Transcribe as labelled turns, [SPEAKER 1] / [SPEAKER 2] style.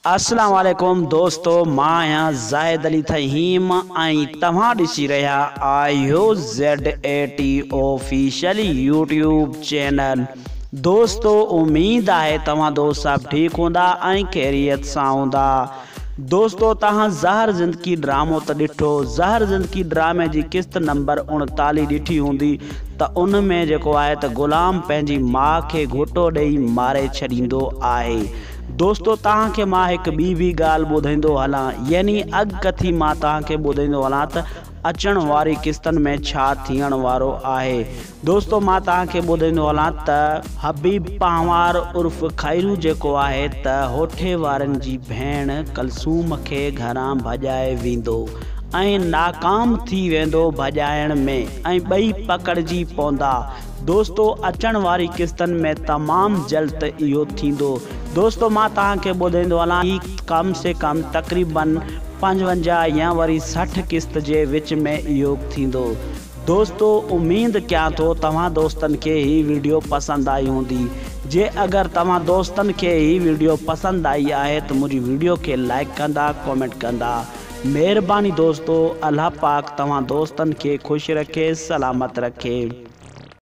[SPEAKER 1] اسلام عليڪم دوستو مان آهيان زاهد علي ٿهيم ۽ توهان ڏسي رهيا آهيو Z A T official YouTube channel دوستو اميد آهي توهان دوست صاحب ٺيڪ هوندا ۽ خيريت سان هوندا دوستو توهان زهر زندگي ڊرامو ته ڏٺو زهر زندگي ڊرامي جي قسط نمبر 39 ڏٺي هوندي ته ان ۾ جيڪو آهي ته غلام پنهنجي ماء کي گهوٽو ڏئي ماري ڇڏيندو آهي دوستو توهان کي مان هڪ ٻي به ڳالهه ٻڌائيندو هلان يعني اڳڪٿي مان توهان کي ٻڌائيندو هلان ته اچڻ واري قسطن ۾ ڇا ٿيڻ وارو آهي دوستو مان توهان کي ٻڌائيندو هلان ته حبيب پنهوار عرف خيرو جيڪو آهي ته هوٺي وارن جي ڀيڻ ڪلثوم کي گهران ڀڄائي ويندو ۽ ناڪام ٿي ويندو ڀڄائڻ ۾ ۽ ٻئي پڪڙجي پوندا دوستو اچڻ واري قسطن ۾ تمام جلد اهو ٿيندو. دوستو مان توهان کي ٻڌائيندو هلان هي ڪم سي ڪم تقريبن 55 يا وري 60 قسط جي وچ ۾ اهو ٿيندو. دوستو اميد ڪيان ٿو توهان دوستن کي هي وڊيو پسند آئي هوندي. جي اگر توهان دوستن کي هي وڊيو پسند آئي آهي ته منهنجي وڊيو کي لائيڪ ڪندا ڪامينٽ ڪندا. مهرباني دوستو الله پاڪ توهان دوستن کي خوش رکي سلامت رکي.